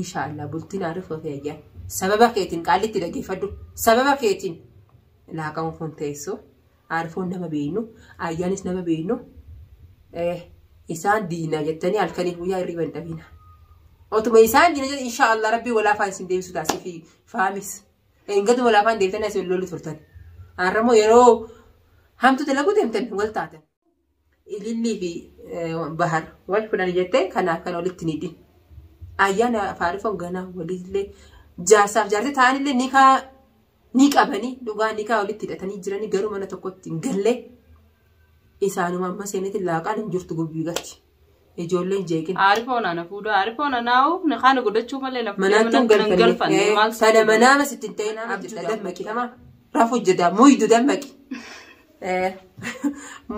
Inshaallah bultiin Aarifoo fi Ayyaan sababa keetiin qaallitti dhageeffadhu. Sababa keetiin laaqamu kun teessoo Aarifoon nama beeynu, Ayyaanis nama beeynu, isaan diina jettanii halkanii guyyaa hirriba hin dhabina. Otuma isaan diina jedhan inshaallah rabbii walaafaan isin deebisu taasifii faamis. Hingatuma walaafaan deebitanii asii lollu turtan. Har'ammoo yeroo hamtu dalaguu deemtan wal taatan. Ilillii fi Bahar wal fudhan jettee kanaaf kan walitti ni hidhin. Ayyaana Faarifoon ganaa walillee jaarsaaf jaartii ta'anillee nikaa ni qabanii dhugaa nikaa walitti hidhatanii jiranii garuu mana tokkotti hin galle isaanuma amma seenetti laaqaan hin jirtu gubbii galti. Ijoolleen jeeqin. Aarifoon ana fuudhu Aarifoon anaa'u nikaa na godhachuu malee na fuudhee Manaatti hin manatti nan galfanne. galfanne maal Sana manaama sitti hin ta'in abjuu dammaqi nama rafu jedha muydu dammaqi.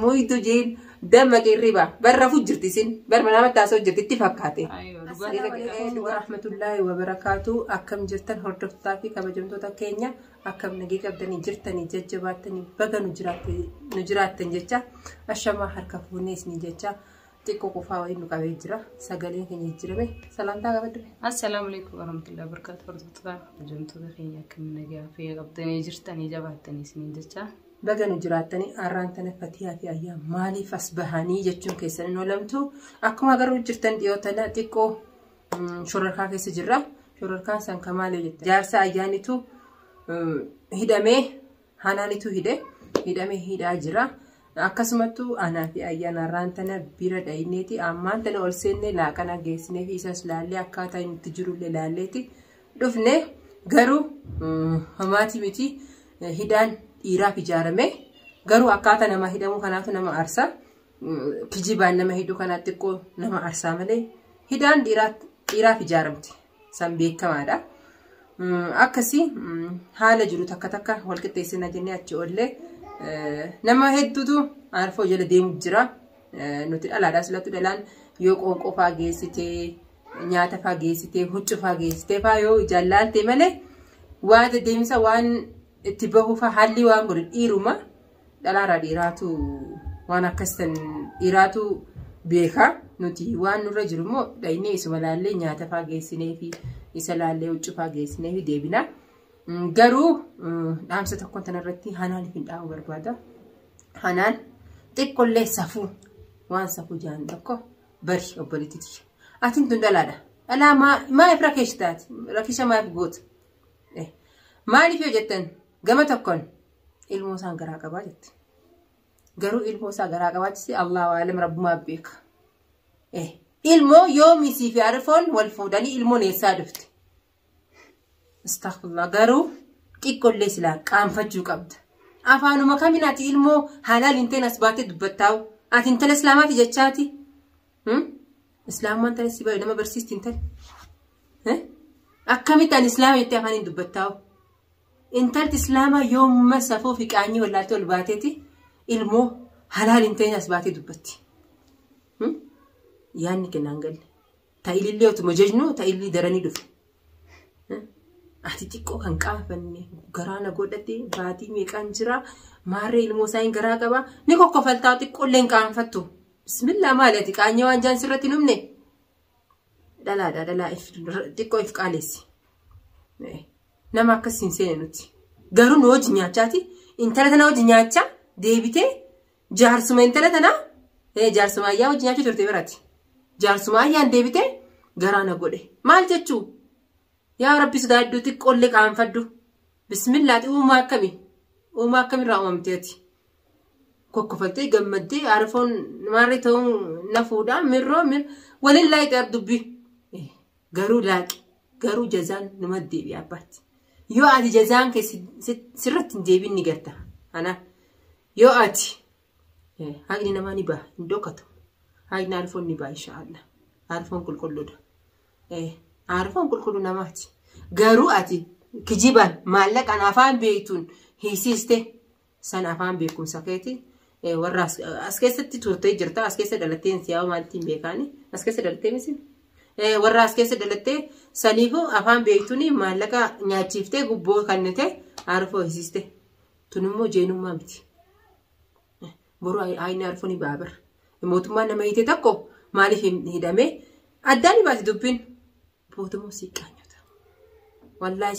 Muydu jeen dammaqi riba bar rafu jirti isin bar manaama taasoo jirti itti fakkaate. Assalamu warahmatullahi wabarakatuh. Akkam jirtan hordoftotaa fi kabajamtoota keenya, akkam nagee qabdanii jirtanii jajjabaattanii baga nu jiraattan jecha ashamaa harka fuunee isinii jecha xiqqoo qofaa wayii nu qabee jira. Sagaleen keenya jijjiirame. Salaamtaa qabaddu. Assalaamu alaikum warahmatullahi wabarakatuh. Hordoftoota kabajamtoota keenya, akkam nagaa fayyaa qabdanii jirtanii jabaattanii isiniin jecha. Baga nu jiraattanii. Har'aan tana Fatihaa fi Ayyaa maaliif as bahanii jechuun keessan hin oolamtu. Akkuma agarru jirtan dhiyoo tana xiqqoo shororkaa keessa jirra. Shororkaan san kan maali jette? Jaarsa Ayyaanitu hidhamee, Hanaanitu hidhe, hidhamee hidhaa jira. Akkasumattuu anaa fi Ayyaan har'aan tana bira dhayineeti ammaan tana ol seennee laaqana geessinee fi isas laallee akkaataa inni itti jirullee laalleeti dhufne. Garuu homaatii miti, hidhaan dhiiraaf ijaarame, garuu akkaataa nama hidhamuu kanaatu nama aarsa. Kijibaan nama hidhuu kanaatti xiqqoo nama aarsaa malee hidhaan dhiiraaf ijaaramte san beekamaadha. Akkasii haala jiru takka takka wal qixxeessina jennee achi oollee nama hedduutu Aarifoo jala deemu jira. Nuti dhalaadhaa silatti dhalaan yoo qoonqoo faa geessitee, nyaata faa geessitee, huccuu faa geessitee faa yoo ijaan laalte malee waan deddeemsa waan itti bahu faa haalli waan godhu dhiiruma dhalaarraa dhiiraatu waan akkas tan dhiiraatu beeka. Nuti waan nurra jiru immoo dhaynee isuma laallee nyaata faa geessinee fi isa laallee huccuu faa geessinee fi deebina. Garuu dhaamsa tokkoon tanarratti Hanaaniif hin dhaamu barbaada. Hanaan xiqqollee safuu waan safuu jaan tokko bari obboleettii tiyya. Atiin tun dhalaadha. Dhalaa maaliif rakeesha taati? Rakisha maaliif goota? Maaliif yoo jettan gama tokkoon ilmoo isaan garaa qabaa jette. Garuu ilmoo isaa garaa qabaachise Allahu aalam, rabbumaa beeka. Ilmoo yoomii sii fi Arifoon wal fuudhanii ilmoon eessaa dhufte? Astaghfirullah, garuu xiqqollee silaa qaanfachuu qabda. Afaanuma kamiin ati ilmoo halaal hin ta'in as baatee dubbattaa'u? Ati intala islaamaati jechaati? Islaamummaan tana si nama barsiisti intala. Akkamitti ani islaama jettee afaaniin dubbattaa'u? Intalti islaamaa yoomma safuu fi qaanyii wallaaltee ol baateeti ilmoo halaal hin ta'in as baatee dubbatti. Yaadni kennaan galle. Ta'ilillee otuma jejnu ta'illi daranii dhufe. Ati xiqqoo kan qaanfanne garaa na godhate baatii meeqaan jira maarree ilmoo isaa hin garaa qaba ni kokkofaltaa xiqqoollee hin qaanfattu. Bismillaa, maali ati qaanyee waan jaan sirratti hin humne? Dhalaadha dhalaa xiqqoo if qaaleessi. Nama akkas hin seene nuti. Garuu nu hojii nyaachaati. Intala tana hojii nyaachaa deebitee jaarsuma intala tanaa jaarsuma Ayyaa hojii nyaachuu turte birati. Jaarsuma Ayyaan deebitee garaa na godhe. Maal jechuu? Yaa Rabbi sodaadhu, xiqqoollee qaanfadhu. Bismillaati, uumaa akkamii? Uumaa akkamirraa uumamte ati? Kokkofaltee gammaddee Aarifoon maarree ta'uun na fuudhaa mirroo mir waliin laayixee dubbii. Garuu laaqi, garuu jazaan numa deebi'a abbaatti. Yoo ati jazaan kee sirratti hin deebiin ni garta. Ana yoo ati haqni namaa ni baha, hin dhokatu. Haqni Aarifoon ni baha inshaallah. Aarifoon qulqulluudha. Aarifoon qulqulluu namaati. Garuu ati kijibaan maallaqaan afaan beektuun hiisiiste san afaan beekumsa keeti. Warra as keessatti turtee jirta, as keessa dhalattee siyaa'u maaltiin beekaani, as keessa dhalattee misi. Warra as keessa dhalattee saniifuu afaan beektuun maallaqa nyaachiiftee gubboo kennite Aarifoo hiisiiste. Tun immoo jeenummaa miti. Boruu ayinni Aarifoo ni ba'a bara. Mootummaan nama hiite tokko maaliif hidhamee addaan ni baati dubbiin. Boodamoo si qaanyota. Wallaahi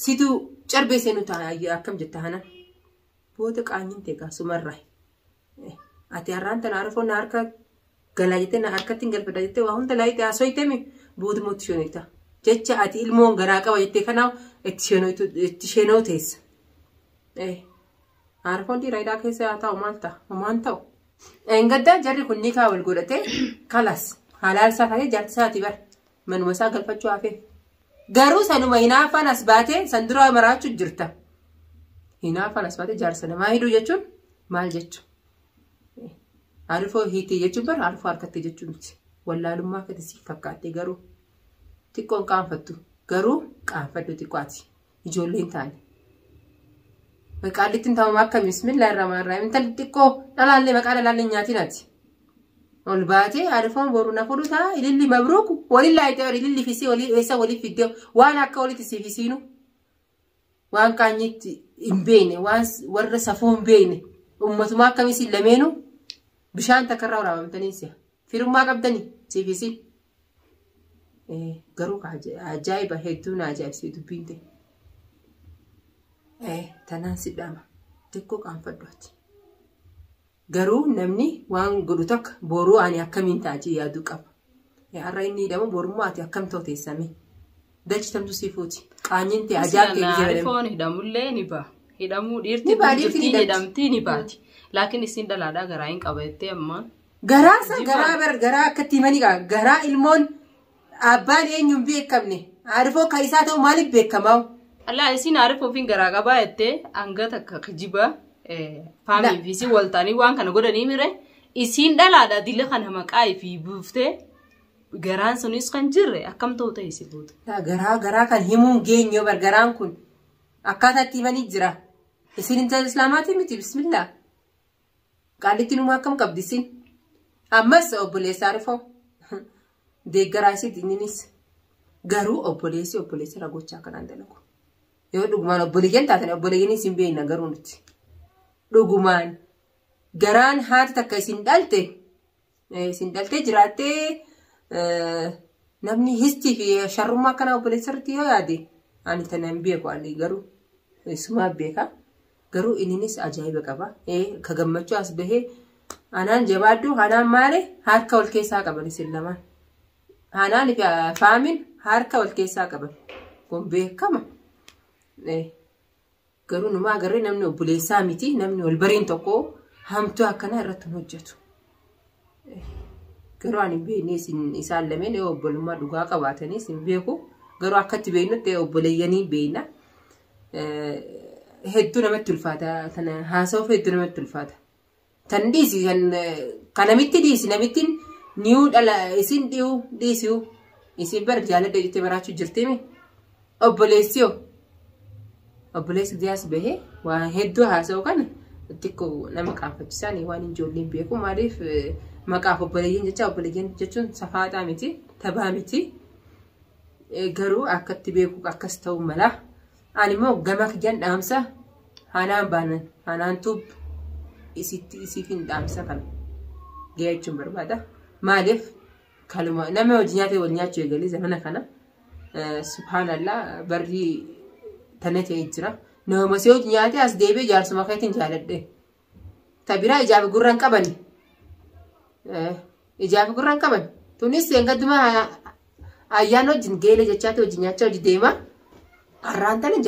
situ carbee seenu ta'a akkam jetta hana. Booda qaanyiin ta'e gaasumarraa. Ati har'aan tana arfoo na harka galaa jettee na harkatti hin galfadha jettee waa hunda laayitee haasoo boodamoo itti shoonoyta. Jecha ati ilmoon garaa qaba jettee kanaaf itti sheenoo teessa. Arfoon dhiira hidhaa keessa haa ta'u maal ta'a? Homaan ta'u. Engaddaa jarri kun ni kaa wal godhatee kalas halaal isaa taatee jaarti isaati bara manuma isaa galfachuu hafee. Garuu sanuma hinaaffaan as baatee san dura maraachuu jirta. Hinaaffaan as baatee jaarsa namaa hidhuu jechuun maal jechuun? Arfoo hiitee jechuun bara arfoo harkattee jechuun miti. Wallaalummaa akkati siif fakkaattee garuu xiqqoon qaanfattu garuu qaanfadhu xiqqooti ijoolleen taane. Maqaan ta'u akka bismillaahi rahmaani rahiim intalli xiqqoo dhalaallee maqaa dhalaallee nyaatiin ati. Ol baatee arfoon boru na fudhu ta'a ililli mabruuku waliin laayitee ililli fisii walii eessa walii fiddee waan akka walitti si fisiinu waan qaanyitti hin beekne waan warra safuu hin beekne ummatumaa akkamii lameenu bishaan takkarraa waraabamtanii si'a firummaa qabdanii si fisiin. Garuu ajaa'iba hedduu na ajaa'ibsiisu dubbiin ta'e. Tanaan si dhama xiqqoo qaanfadhu ati. Garuu namni waan godhu takka boruu ani akkamiin ta'a jee yaaduu qaba. Har'a inni hidhamu borummaa ati akkam ta'u teessame. Dalchitamtu si fuuti. Qaanyiin ta'e ajaa'ib ta'e jedhama. Foon hidhamullee ni ba'a. Hidhamuu dhiirti hidhamtii ni baati. Laakiin isin dhalaadhaa garaa hin qaba jettee amma. Garaa isa garaa bar garaa akkatti himanii qaba. Garaa ilmoon abbaan eenyuun beekamne. Arifoo kan isaa ta'u maaliif beekamaa? Allaa isin arifoo ofiin garaa qabaa jettee hanga takka kijiba faamii fi isin waltaanii waan kana godhanii mire isiin dhalaadha dila kana maqaa fi buuftee garaan sunis kan jirre akkam ta'u ta'e si buuta. Garaa garaa kan himuun geenyoo bar garaan kun akkaataa itti himanii jira. Isin intala islaamaatii miti bismillaa. Qaallitti numa akkam qabdi isin. Ammas obboleessa arifoo deeggaraa isiiti inninis garuu obboleessi obboleessa ragochaa kanaan dalagu. Yoo dhugumaan obboleeyyan taatan obboleeyyan isin beekna garuu nuti. Dhugumaan garaan haati takka isin dhalte jiraattee namni histii fi sharrummaa akkanaa obboleessa irratti yoo yaade ani tana hin beeku ani garuu isumaa beeka. Garuu inninis ajaa'iba qaba. Ka gammachuu as bahee anaan jabaaddu anaan maale harka wal keessaa qaban isin lamaan. Anaan fi faamin harka wal keessaa qaban. Kun beekama. Garuu numa agarree namni obboleessaa miti namni wal bariin tokko hamtuu akkanaa irratti hin hojjetu. Garuu ani beeknee isaan lameen yoo obbolummaa dhugaa qabaatanii isin beeku. Garuu akkatti beeknutti obboleeyyanii beekna. Hedduu namatti ulfaata. Tana haasawuuf hedduu namatti ulfaata. Tan dhiisi kan namitti dhiisi namittiin niyuu dhala isin dhiyuu dhiisiu isin bara jaaladha jettee baraachuu jirtimi. Obboleessiyoo. Obboleessi diyaas bahee waan hedduu haasa'u kana xiqqoo nama qaanfachiisaan waan ijoolleen beeku maaliif maqaaf obboleeyyan jecha obboleeyyan jechuun safaaxaa miti tabaa miti garuu akkatti beeku akkas ta'uu mala. Ani immoo gama kiyyaan dhaamsa hanaan baanan hanaan tuub isiif hin dhaamsa kana gahee jechuun barbaada. Maaliif kaluma nama hojii nyaatee wal nyaachuu eegalee zamana kana subhaanallah barri tana ta'ee jira. Nama si hojii nyaatee as deebi'ee jaarsuma keetiin jaaladhe. Tabiraa ijaaf gurra hin qaban. Ijaaf gurra hin qaban. Tunis engadduma ayyaan wajjin geele jechaati hojii nyaachaa hojii deema. Har'aan tana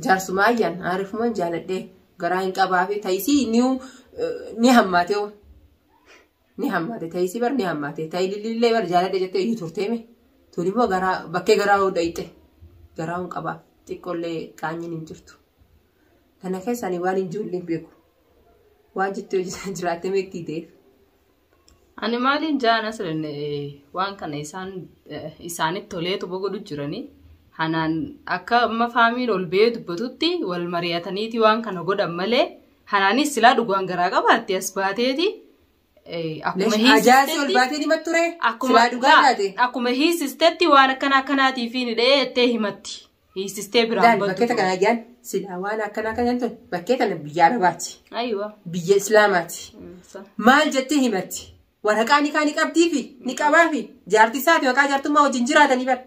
jaarsuma ayyaan ariifumaan jaaladhe garaa hin qabaa fi ta'isii ni hammaate. Ni hammaate ta'isii bar ni hammaate ta'ilillee bar jaaladhe jettee iyyuu turteeme. Tun immoo garaa bakkee garaa hodha garaa hin qabaa. Xiqqoollee qaanyiin hin jirtu. Kana keessaan waan ijoolleen beeku. Waan jettee jiraattee meetti ta'eef. Ani maaliin jaan asirra waan kana isaanitti toleetu bogodhu jiranii hanaan akka amma faamiin ol ba'ee dubbatutti wal mari'ataniiti waan kana godhan malee hanaanis silaa dhugaan garaa qabaatti as baateeti. Ajaa'ibsi ol baatee ni ture. Silaa dhugaa taate. Akkuma hiisistetti waan akkana akkanaatiif ni dheettee himatti. Hiisistee biraan baddu. Bakkee kana ajaan silaa waan akkana akkanaa tun bakkee kana biyya Arabaati. Ayiwa. Biyya Islaamaati. Maal jettee himatti? Waraqaa ni kaa ni qabdii fi ni qabaa fi jaartii isaati maqaa jaartummaa wajjin jiraatanii bara.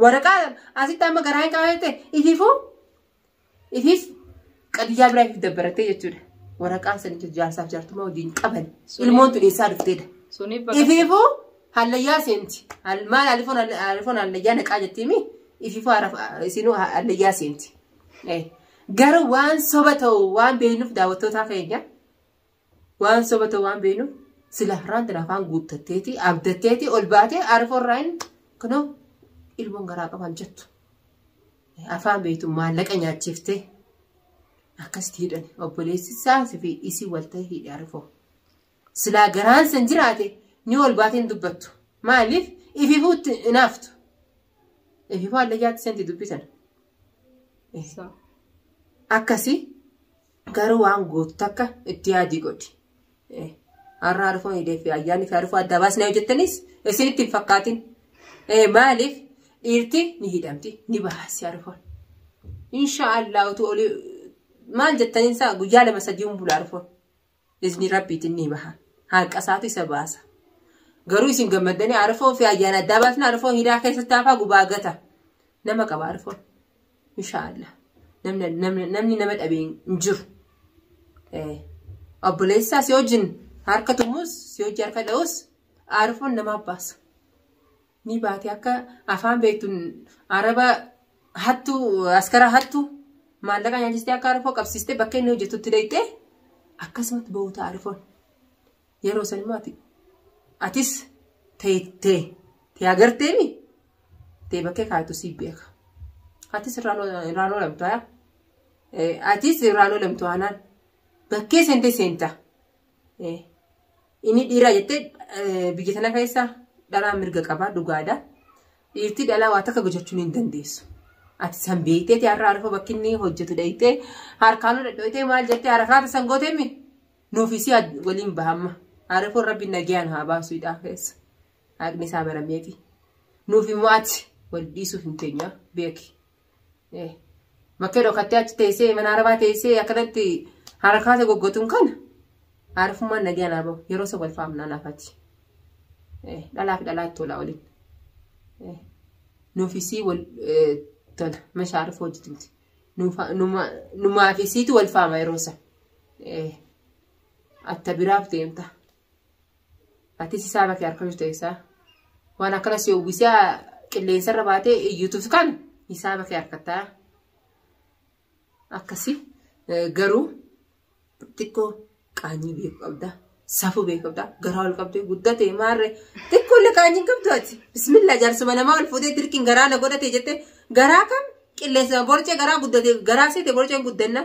Waraqaa asitti amma garaa hin qabatte ifiifuu ifiif qadiyyaa biraa ifiif dabbarattee jechuudha. Waraqaan san jaarsaaf jaartummaa wajjin qaban ilmoon tun eessaa dhufteedha. Suniif bakka Ifiifuu hallayyaa seenti. Maal alifoon hallayyaa naqaa jettiimi ifiifuu isinuu hallayyaa seenti. Garuu waan soba ta'u waan beeknuuf daawwattoota keenya waan soba ta'u waan beeknuuf sila har'aan tana afaan guuttatteeti abdatteeti ol baatee arifoorraa hin kunoo ilmoon garaa qaban jettu. Afaan beektu maallaqa nyaachiftee akkasitti hidhan obboleessi isaa fi isii wal ta'e hidhe arifoo. Silaa garaan san jiraate ni ol baatee hin dubbattu. Maaliif ifiifuu hinaaftu. Ifiifuu hallayyaatti santi dubbisan. Akkasii garuu waan gootu takka itti yaadii godhi. Har'a arifoo hidhee fi ayyaanni fi arifoo adda baasnee hojjettanis isinitti hin fakkaatin. Maaliif dhiirti ni hidhamti ni baasi arifoon. Inshaallah utuu olii maal jettaniin isaa guyyaa lama sadii hin bula arifoon. Izni rabbiitiin ni baha. Harqasaatu isa baasa. Garuu isin gammaddanii arifoo fi ayyaana addaa baasna arifoo hidhaa keessatti hafaa gubaa gata. Nama qaba arifoon. Inshaallah. Namni nama dhabee hin jiru. Obboleessaa si wajjin harka tumuus si wajjin harka dha'us arifoon nama baasa. Ni baate akka afaan beektuun araba hattuu askara hattuu maallaqa nyaachistee akka arifoo qabsiistee bakka inni hojjetutti deeytee akkasumatti bahuuta arifoon. Yeroo san immoo atis ta'e ta'e agarteemi ta'e bakkee kaayatu si beeka. Atis irraan oolamtu haa? Atis irraan oolamtu aanaan bakkee seente seenta. Inni dhiiraa jettee biyya tana keessa dhalaa mirga qabaa dhugaadha. Dhiirti dhalaa waa takka gochuun hin dandeessu. Ati san beekteeti har'a arifoo bakki inni hojjetu dheeyitee harkaan dhadhoyitee maal jettee harakaata san gooteemi nuufis waliin bahamma. Arifoon rabbi nagayaan haa baasu hidhaa keessa. Haqni isaa barameeti. Nuuf immoo ati wal dhiisuuf hin teenya beeki. Bakkee dhokattee achi teessee mana arabaa teessee akkanatti harakaata goggotuun kana arifummaan nagayaan haa bahu yeroo isa wal faamnaa naafati. Dhalaa fi dhalaa tola waliin. Nuufisii wal tola meeshaa arifoo hojjetumti. Numaa fi siitu wal faama yeroo isa. Atta biraaf deemta. Atis isaa bakkee harka jirtu isaa. Waan akkana si uwwisee qilleensarra baatee iyyutuuf kan isaa bakkee harkattaa. Akkasii garuu xiqqoo qaanyii beeku qabda. Safuu beeku qabda. Garaa ol qabdee guddate maarree xiqqoollee qaanyii hin qabdu ati. Bismillah jaarsuma namaa ol fuutee dirqiin garaa na godhate jettee garaa kam qilleensa borcee garaa guddate garaa seete borceen guddanna.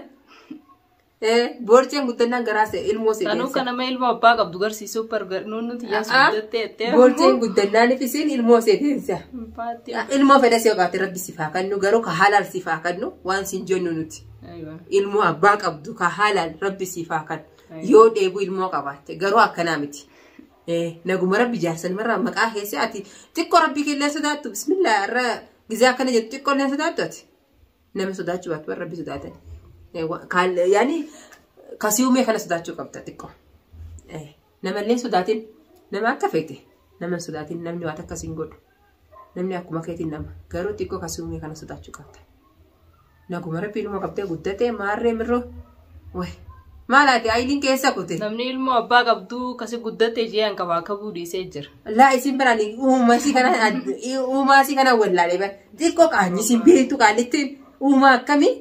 Borceen guddannaan garaa see ilmoo see. Sanuu kan nama ilmoo abbaa qabdu garsiisuu nuun nuti yaasu guddattee jettee. Borceen guddannaan ifisiin ilmoo see teensa. Ilmoo fedha see qabaate rabbi siif haa kennu garuu ka halaal siif haa kennu waan siin jennu nuti. Ilmoo abbaa qabdu ka halaal rabbi siif haa kennu. Yoo dheebuu ilmoo qabaatte garuu akkanaa miti. Naguma rabbi jaarsan marraa maqaa keessa ati xiqqoo rabbii keellee sodaattu bismillah irra gizee akkana jettu xiqqoo illee sodaattu ati. Nama sodaachuu baattu rabbi sodaatan. Yaani kasii uumee kana sodaachuu qabda xiqqoo. Namallee sodaatin nama akka feete nama hin sodaatin namni waan akkas hin godhu. Namni akkuma keetiin nama garuu xiqqoo kasii uumee kana sodaachuu qabda. Naguma rabbi ilmoo qabdee guddatee maarree mirroo wayi maal ati ayiliin keessa kute. Namni ilmoo abbaa qabdu kasi guddattee ji'aan qabaa kabuu dhiisee jira. Laa isin biraan uumaa kana wallaalee bara xiqqoo qaanyi isin beektu qaallittiin uumaa akkamii?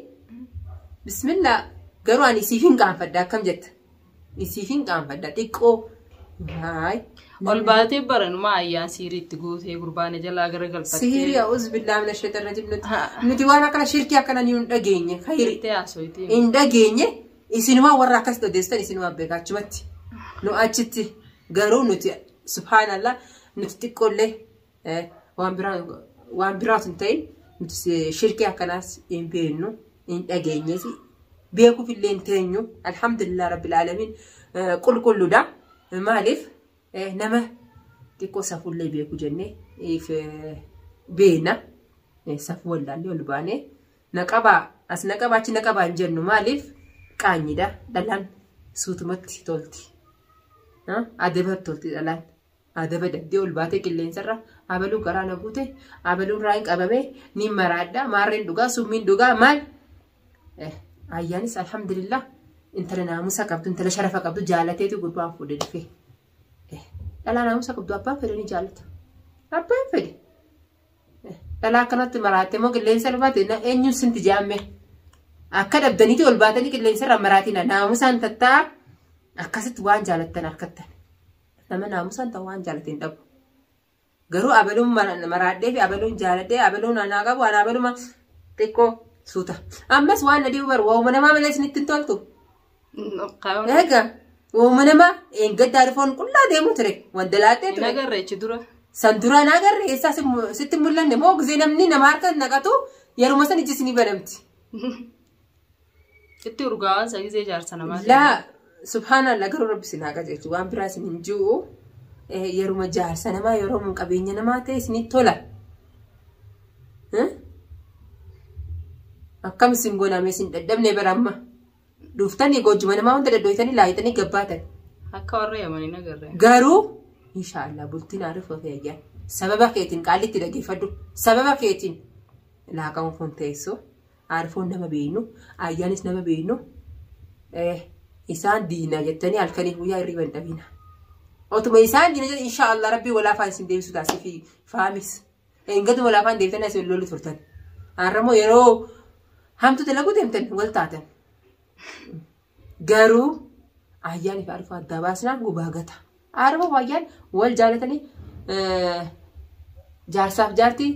Bismillah garuu ani isiif hin qaanfadha akkam jetta? Isiif hin qaanfadha xiqqoo. Haay. Ol baatee baranuma ayyaan siirii itti guutee gurbaana jalaa gara galfattee. Sihirii a'uuz billaa mina sheetan rajim nuti waan akkana shirkii akkana ni hin dhageenye. Khayri. Jettee haasofte. Hin dhageenye isinumaa warra akkas odeessan isinumaa beekaa achumatti. Nu achitti garuu nuti subhaanallah nuti xiqqoollee waan biraa osoo hin ta'in nuti shirkii akkanaas hin beeknu hin dhageenyes beekuuf illee hin teenyu alhamdulillah rabbil aalamiin qulqulluudha. Maaliif nama xiqqoo safuullee beeku jennee beena safuu wallaallee ol baanee naqabaa as naqabaa achi naqabaa hin jennu maaliif qaanyidha dhalaan suutumatti tolti. Adabatti tolti dhalaan. Adaba dabdee ol baatee qilleensarra abaluu garaa na guute abaluun raayin qabamee ni maraadha maarreen dhugaa summiin dhugaa maal. Ayyaanis alhamdulillah intala naamusa qabdu intala sharafa qabdu jaalateetu gurbaan fuudhee dhufe. Dhalaa naamusa qabdu abbaan fedhe ni jaalata. Abbaan fedhe. Dhalaa akkanatti maraatte immoo qilleensa ol baate eenyuun sinti jaamme. Akka dhabdaniiti ol baatanii qilleensarra maraatina naamusaan tattaa'a akkasitti waan jaalattan harkattan. Nama naamusaan ta'u waan jaalate hin dhabu. Garuu abaluun maraadhee fi abaluun jaaladhee abaluun anaa qabu anaa abaluma xiqqoo suuta. Ammas waan na dhibu baru waa'uma namaa malee isinitti hin toltu. Egaa waa'uma namaa eeggaddaa rifoon qullaa deemu ture wandalaattee ture. Hin agarre jechi dura. San dura na agarre eessaa sitti mul'anne moo gisee namni nama harka naqatu yeruma san ijji isinii banamti. Itti urgaawaan isa gisee jaarsa namaa. Laa subhaanallah garuu rabbi isin haa qajeelchu waan biraa isin hin jiru yeruma jaarsa namaa yeroo mun qabeenya namaa ta'e isinitti tola. Akkam isin gooname isin dadhabne bara amma. Dhuftanii goojjuma namaa hunda daddoytanii laayitanii gabbaatan. Akka warra yamanii nagarre. Garuu inshaallah bultiin aarif of eeyyan. Sababa keetiin qaalitti dhageeffadhu. Sababa keetiin laaqamuun kun teessoo aarifoon nama beeynu ayyaanis nama beeynu isaan diina jettanii halkanii guyyaa hirriba hin dhabina. Otuma isaan diina jedhan inshaallah rabbii walaafaan isin deebisu taasifii faamis. Eeggatuma walaafaan deebitanii asii lollu turtan. Har'ammoo yeroo hamtu dalaguu deemtan wal taatan. Garuu ayyaan fi arfaa addaa baasnaan gubaa gata. Arfaa ayyaan wal jaalatanii jaarsaaf jaartii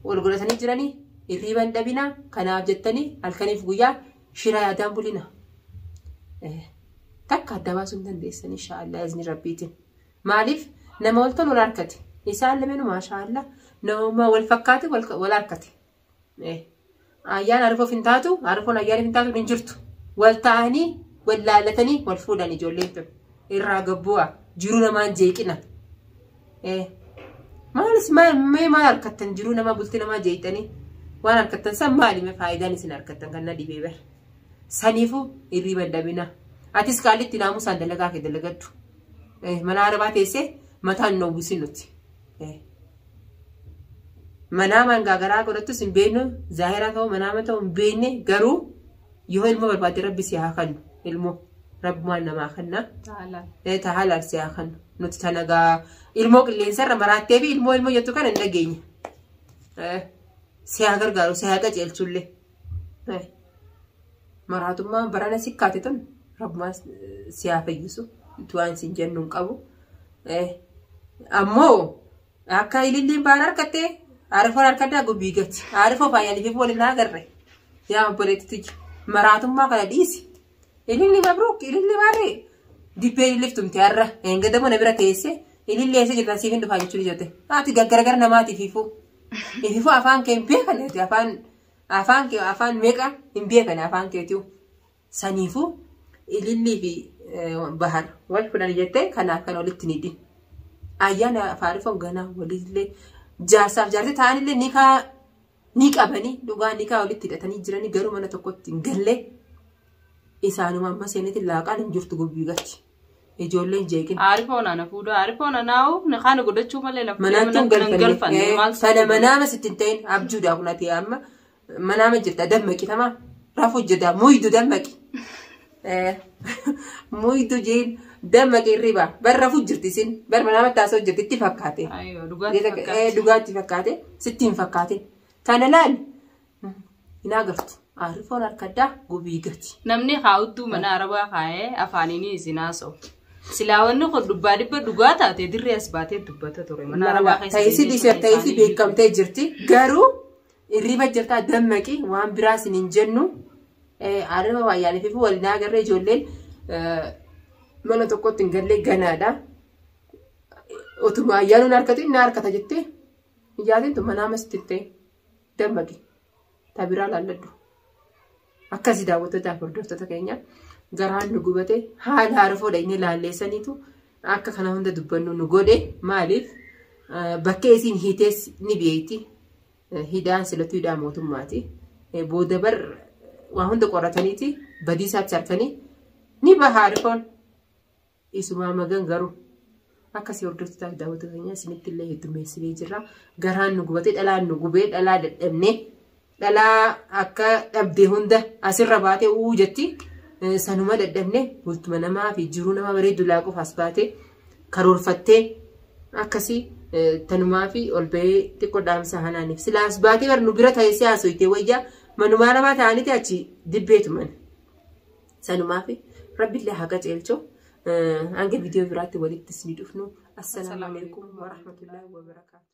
wal godhatanii jiranii hirriba hin dhabinaa kanaaf jettanii halkaniif guyyaa shira yaadaan bulina. Takka adda baasuu hin dandeessan inshaallah izni rabbiitiin. Maaliif nama wal tolu wal harkate. Isaan lameenuu maashaallah nama wal fakkaate wal harkate. Ayyaan arfoof hin taatu arfoon ayyaaniif hin taatu hin jirtu. Wal ta'anii wal laallatanii wal fuudhan ijoolleen tun. Irraa gabbu'a jiruu namaan jeeqina. Maalis mee maal harkattan jiruu namaa bultii namaa jeeqxanii waan harkattan san maali mee faayidaan isin harkattan kan na dhibee bara. Saniifuu hirriba hin dhabina. Atis qaalitti naamusaan dalagaa kee dalagadhu. Mana arabaa teessee mataan hin uwwisin nuti. Manaamaan gaagaraa godhattus hin beeknu zaahiraa ta'uu manaama ta'uu hin beekne garuu yoo ilmoo barbaadde rabbi si haa kennu ilmoo rabbumaan namaa kenna. Tahaalaal si haa kennu nuti tana gaa ilmoo qilleensarra maraattee fi ilmoo ilmoo jettu kana hin dhageenye. Si haa gargaaru si haa qajeelchullee. Maraatummaan barana si kaate tun rabbumaan si haa fayyisu waan sin jennu hin qabu. Ammoo akka ililliin baan harkattee Aarifoon harkaddaa gubbii gati. Aarifoo faayyanii fi waliin agarre. Yaa obboleettitti maraatummaa kana dhiisi. Ililli mabruuk ililli maarree dibbee ililiftumte har'a eengadamoo na bira teesse ililli eessa jirtan siif hin dhufaa jechuun jette. Ati gaggaragara namaatiif ifuu. Ififuu afaan kee hin beekan afaan afaan kee afaan meeqa hin beekan afaan keetiu. Saniifuu ilillii fi bahar wal fudhan jettee kanaaf kan walitti ni hidhin. Ayyaana faarifoon ganaa walillee jaarsaaf jaartii ta'anillee nikaa ni qabanii dhugaa nikaa walitti hidhatanii jiranii garuu mana tokkotti hin galle isaanuma amma seenetti laaqaan hin jirtu gubbii galchi. Ijoolleen jeeqin. Aarifoon ana fuudhaa aarifoon anaa'u nikaa na godhachuu malee na fuudhee Manaatti hin mana hin galfanne. galfanne maal Sana manaama sitti hin ta'in abjuudhaa kun ati amma manaama jirta dammaqi tamaa rafuu jirta muydu dammaqi. Muydu jeen dammaqi hirriba bar rafuu jirti isin bar manaama taasoo jirti itti fakkaate. Ayyoo dhugaatti fakkaate. Dhugaatti fakkaate sitti hin fakkaatin. Tana laal hin agartu. Aarifoon harkaddaa gubii gati. Namni haa'udduu mana arabaa kaa'ee afaaniin isin haasa'u. Silaa wanni kun dhubbaa dhibba dhugaa taate dirree as baatee dubbata ture. Mana arabaa keessa Ta'isi dhiisee ta'isi beekamtee jirti. Garuu hirriba jirtaa dammaqi waan biraa isin hin jennu. Araba waayyaanii fi waliin agarree ijoolleen mana tokkotti hin gallee ganaadha. Otuma ayyaanuun harkatu inni harkata jettee iyyaatiin tun manaa masitti ta'e dammaqi. Tabiraa laalladhu. Akkasii daawwattootaaf hordoftoota keenya garaan nu gubate haala harfoodha inni laalleessaniitu akka kana hunda dubbannu nu godhe maaliif bakkee isiin hiitees ni beekti. Hidhaan silatuu hidhaa mootummaati. Booda bar waa hunda qorataniiti badiisaatti harkanii ni baha harfoon. Isumaa magan garuu Akkasii hordoftoota fi daawwattoota keenya isinitti illee heddummeessinee jirra. Garaan nu gubatee dhalaan nu gubee dhalaa dadhabnee dhalaa akka dhabde hunda asirra baatee uu jetti. Sanuma dadhabne bultuma namaa fi jiruu nama bareedu laaquuf as baatee karoorfattee akkasii tanumaa fi ol bahee xiqqoo dhaamsa hanaaniif. Silaa as baatee bar nu bira ta'ee si haasofte wayyaa manumaa namaa ta'aniiti achi dibbeetuman. Sanumaa fi rabbillee haa qajeelchu. Hanga viidiyoo biraatti walitti isin dhufnu. Assalaamu alaikum warahmatullahi wabarakaatu.